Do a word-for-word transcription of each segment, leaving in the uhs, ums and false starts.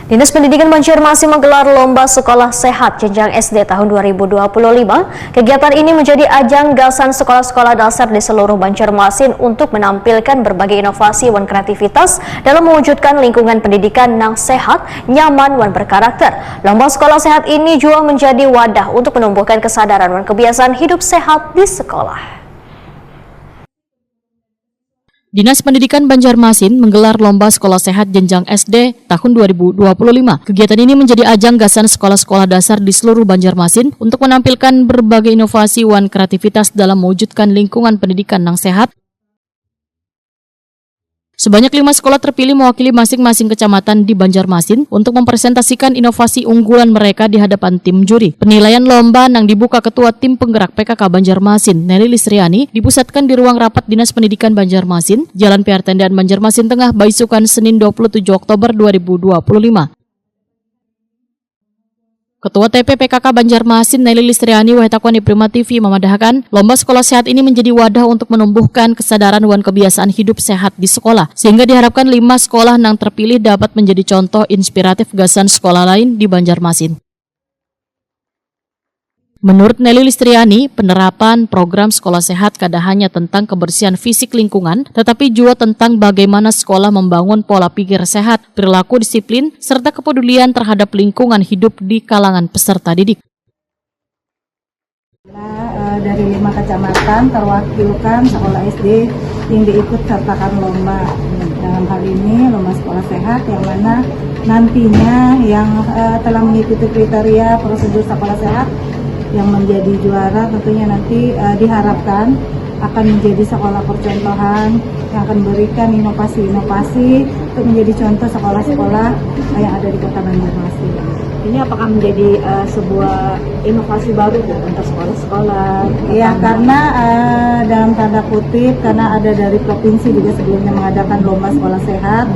Dinas Pendidikan Banjarmasin menggelar Lomba Sekolah Sehat Jenjang S D tahun dua ribu dua puluh lima. Kegiatan ini menjadi ajang gasan sekolah-sekolah dasar di seluruh Banjarmasin untuk menampilkan berbagai inovasi wan kreativitas dalam mewujudkan lingkungan pendidikan nang sehat, nyaman, wan berkarakter. Lomba Sekolah Sehat ini juga menjadi wadah untuk menumbuhkan kesadaran wan kebiasaan hidup sehat di sekolah. Dinas Pendidikan Banjarmasin menggelar Lomba Sekolah Sehat Jenjang S D tahun dua ribu dua puluh lima. Kegiatan ini menjadi ajang gasan sekolah-sekolah dasar di seluruh Banjarmasin untuk menampilkan berbagai inovasi wan kreativitas dalam mewujudkan lingkungan pendidikan nang sehat. Sebanyak lima sekolah terpilih mewakili masing-masing kecamatan di Banjarmasin untuk mempresentasikan inovasi unggulan mereka di hadapan tim juri. Penilaian lomba nang dibuka Ketua Tim Penggerak P K K Banjarmasin, Nelly Listriani, dipusatkan di ruang rapat Dinas Pendidikan Banjarmasin, Jalan P R Tendean, Banjarmasin Tengah, baisukan Senin dua puluh tujuh Oktober dua ribu dua puluh lima. Ketua T P P K K Banjarmasin, Nelly Listriani, wahai takuan di Prima T V, memadahakan, lomba sekolah sehat ini menjadi wadah untuk menumbuhkan kesadaran wan kebiasaan hidup sehat di sekolah, sehingga diharapkan lima sekolah nang terpilih dapat menjadi contoh inspiratif gasan sekolah lain di Banjarmasin. Menurut Nelly Listriani, penerapan program sekolah sehat kada hanya tentang kebersihan fisik lingkungan, tetapi juga tentang bagaimana sekolah membangun pola pikir sehat, perilaku disiplin, serta kepedulian terhadap lingkungan hidup di kalangan peserta didik. Nah, eh, dari lima kecamatan terwakilkan sekolah S D yang diikut sertakan lomba. Dalam hal ini lomba sekolah sehat yang mana nantinya yang eh, telah mengikuti kriteria prosedur sekolah sehat yang menjadi juara tentunya nanti eh, diharapkan akan menjadi sekolah percontohan yang akan memberikan inovasi-inovasi untuk menjadi contoh sekolah-sekolah yang ada di Kota Banjarmasin. Ini apakah menjadi uh, sebuah inovasi baru Bu, untuk sekolah-sekolah? Ya, karena uh, dalam tanda kutip karena ada dari provinsi juga sebelumnya mengadakan lomba sekolah sehat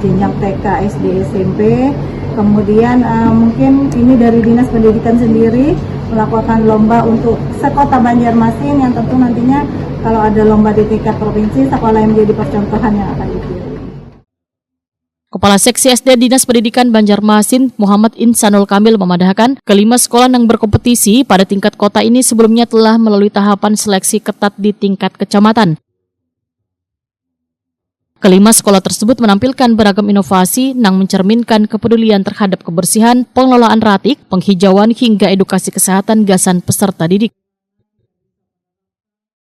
jenjang T K, S D, S M P. Kemudian uh, mungkin ini dari Dinas Pendidikan sendiri melakukan lomba untuk sekota Banjarmasin yang tentu nantinya kalau ada lomba di tingkat provinsi, sekolah yang menjadi percontohan yang akan dipilih. Kepala Seksi S D Dinas Pendidikan Banjarmasin, Muhammad Insanul Kamil, memadahakan kelima sekolah yang berkompetisi pada tingkat kota ini sebelumnya telah melalui tahapan seleksi ketat di tingkat kecamatan. Kelima sekolah tersebut menampilkan beragam inovasi yang mencerminkan kepedulian terhadap kebersihan, pengelolaan ratik, penghijauan, hingga edukasi kesehatan gasan peserta didik.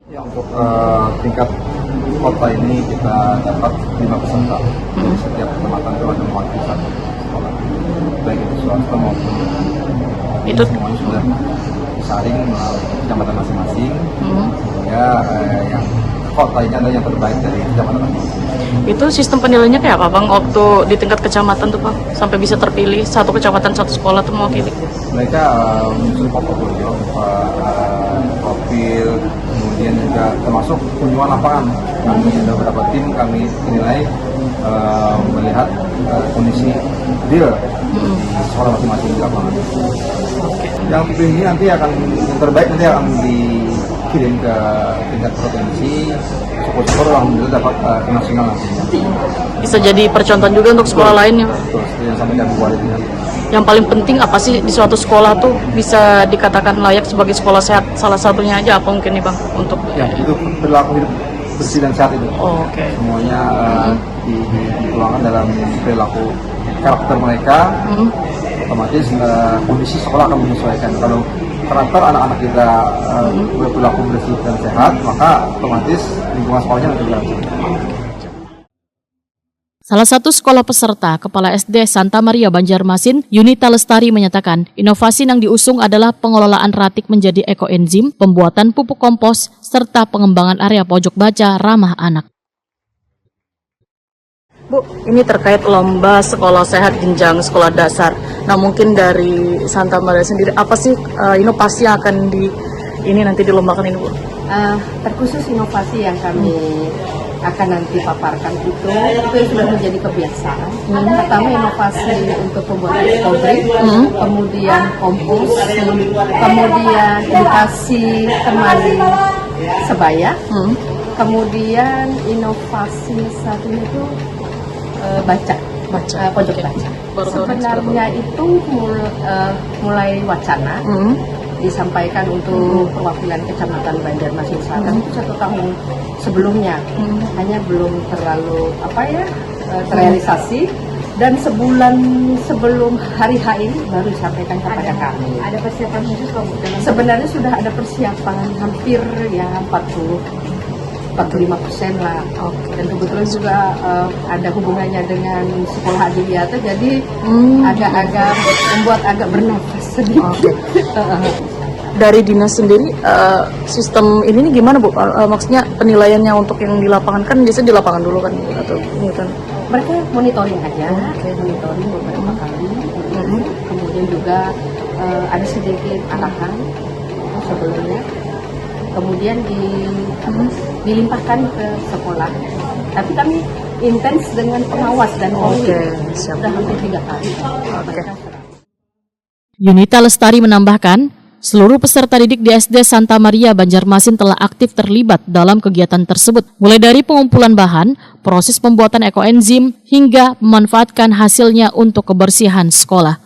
Ya, untuk uh, tingkat kota ini kita dapat lima peserta. Jadi setiap kecamatan itu ada mewakili satu sekolah, baik itu swasta maupun itu semuanya sudah disaring melalui kecamatan masing-masing. Hmm. Sehingga uh, yang kota ini adalah yang terbaik dari kecamatan masing-masing. Itu sistem penilainya kayak apa, Bang? Waktu di tingkat kecamatan tuh, Bang, sampai bisa terpilih satu kecamatan satu sekolah tuh mewakili. Mereka uh, menyusun portofolio, uh, profil, kemudian juga termasuk kunjungan lapangan. Kami ada beberapa tim kami menilai uh, melihat uh, kondisi real di sekolah masing-masing di lapangan. Yang terpilih ini nanti akan yang terbaik nanti akan dikirim ke tingkat provinsi. Syukur-syukur alhamdulillah dapat uh, ke nasional nantinya. Bisa jadi percontohan juga untuk sekolah lain ya. Betul, yang sampai kabupaten. Yang paling penting apa sih di suatu sekolah tuh bisa dikatakan layak sebagai sekolah sehat? Salah satunya aja apa mungkin nih, Bang, untuk ya itu perilaku hidup bersih dan sehat itu. Oh, oke. Okay. Semuanya uh, di, di, dituangkan dalam perilaku karakter mereka. Hmm. Otomatis uh, kondisi sekolah akan menyesuaikan. Kalau karakter anak-anak kita uh, hmm. Berperilaku bersih dan sehat, maka otomatis lingkungan sekolahnya lebih bagus. Salah satu sekolah peserta, Kepala S D Santa Maria Banjarmasin, Yunita Lestari menyatakan, inovasi yang diusung adalah pengelolaan ratik menjadi ekoenzim, pembuatan pupuk kompos, serta pengembangan area pojok baca ramah anak. Bu, ini terkait lomba sekolah sehat jenjang sekolah dasar. Nah, mungkin dari Santa Maria sendiri, apa sih uh, inovasi yang akan di ini nanti dilombakan ini, Bu? Uh, terkhusus inovasi yang kami akan nanti paparkan itu itu yang sudah menjadi kebiasaan. Hmm. Pertama inovasi untuk pembuatan ekobrik, hmm. Kemudian kompos, kemudian edukasi teman sebaya, hmm. Kemudian inovasi satunya itu uh, baca. Baca. Eh, pojok baca. Sebenarnya itu mul- eh, mulai wacana disampaikan untuk perwakilan Kecamatan Banjarmasin Selatan itu satu tahun sebelumnya, hanya belum terlalu apa ya eh, terrealisasi, dan sebulan sebelum hari H ini baru disampaikan kepada kami. Ada persiapan khusus, Pak, Bu, dalam Sebenarnya sudah ada persiapan hampir ya empat puluh empat puluh lima persen lah. Dan kebetulan juga eh, ada hubungannya dengan sekolah Adelia tuh, jadi agak-agak membuat agak bernafas sedikit. Dari dinas sendiri, eh, sistem ini nih gimana, Bu? Eh, maksudnya penilaiannya untuk yang di lapangan, kan biasanya di lapangan dulu kan, atau gitu? Mereka monitoring aja, monitoring beberapa kali. Kemudian juga eh, ada sedikit arahan sebelumnya. Kemudian di, dilimpahkan ke sekolah. Tapi kami intens dengan pengawas dan polling. Oke, siap. Sudah hampir tiga kali. Oke. Yunita Lestari menambahkan, seluruh peserta didik di S D Santa Maria Banjarmasin telah aktif terlibat dalam kegiatan tersebut, mulai dari pengumpulan bahan, proses pembuatan ekoenzim, hingga memanfaatkan hasilnya untuk kebersihan sekolah.